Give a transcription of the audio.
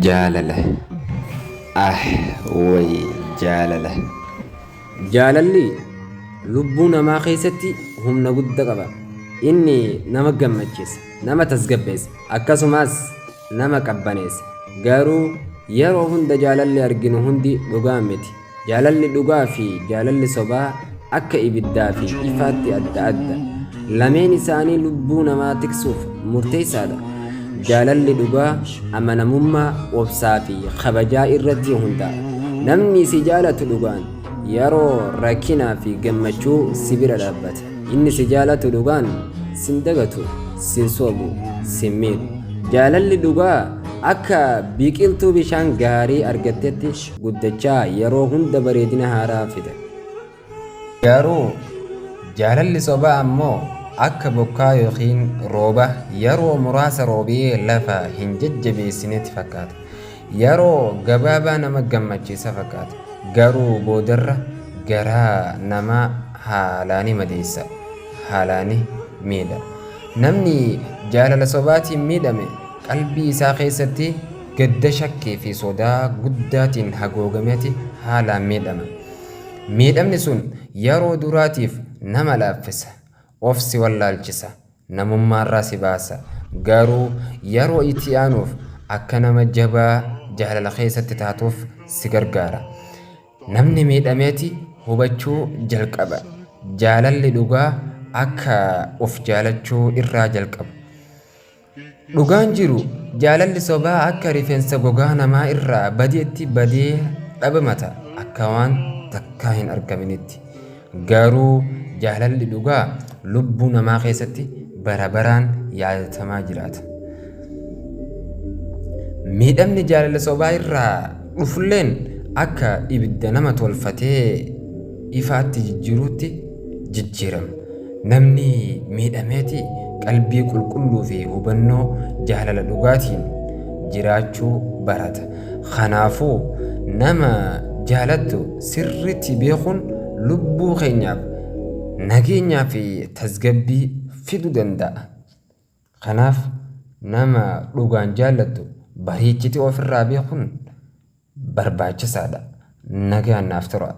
Jaalala Ah way jaalala. Jaalalli lubbuu namaa keessatti humna guddaa qaba. Inni nama gammachiisa, nama tasgabbeessa, akkasumas nama qabbaneessa. Garuu yeroo hunda jaalalli arginu hundi dhugaa miti. Jaalalli dhugaa fi jaalalli sobaa akka ibiddaa fi ifaatti adda adda. Lameen isaanii lubbuu namaa tiksuuf murteessaadha. Jaalalli dhugaa amanamummaa, obsaa fi kabajaa irratti hundaa'a. Namni si jaalatu dhugaan yeroo rakkinaa fi gammachuu si bira dhaabbata. Inni si jaalatu dhugaan sin dagatu, sin sobu, sin miidhu. Jaalalli dhugaa akka biqiltuu bishaan gaarii argattetti guddachaa yeroo hunda bareedina haaraa fida. Garuu jaalalli sobaa ammoo akka bokkaa yookiin rooba yeroo muraasa roobee lafa hin jajjabeessinetti fakkaata. Yeroo gabaabaa nama gammachiisa fakkaata. Garuu boodarra garaa namaa haalaani madeessa, haalaani miidha. Namni jaalala sobaatiin miidhame qalbii isaa keessatti gadda shakkii fi sodaa guddaatiin hagoogameeti haalaan miidhama. Miidhamni sun yeroo duraatiif nama laaffisa, of si wallaalchisa, namummaarraa si baasa. Garuu yeroo itti aanuuf akka nama jabaa jaalala keessatti taatuuf si gargaara. Namni miidhameeti hubachuu jalqaba. Jaalalli dhugaa akka of jaalachuu irraa jalqaba. Dhugaan jiru jaalalli sobaa akka rifeensa gogaa namaa irraa badeetti badee dhabamata akka waan takkaa hin argaminitti. Garuu jaalalli dhugaa lubbuu namaa keessatti bara baraan yaadatamaa jiraata. Miidhamni jaalala sobaa irraa dhufulleen akka ibidda nama tolfatee ifaatti jijjiiruutti jijjiirama. Namni miidhameeti qalbii qulqulluu fi hubannoo jaalala dhugaatiin jiraachuu barata. Kanaafuu nama jaalattu sirriitti beekuun lubbuu keenyaaf nageenyaa fi tasgabbii fiduu danda'a. Kanaaf nama dhugaan jaallattu bareechitee ofirraa beekuun barbaachisaadha. Nagaan naaf turaa.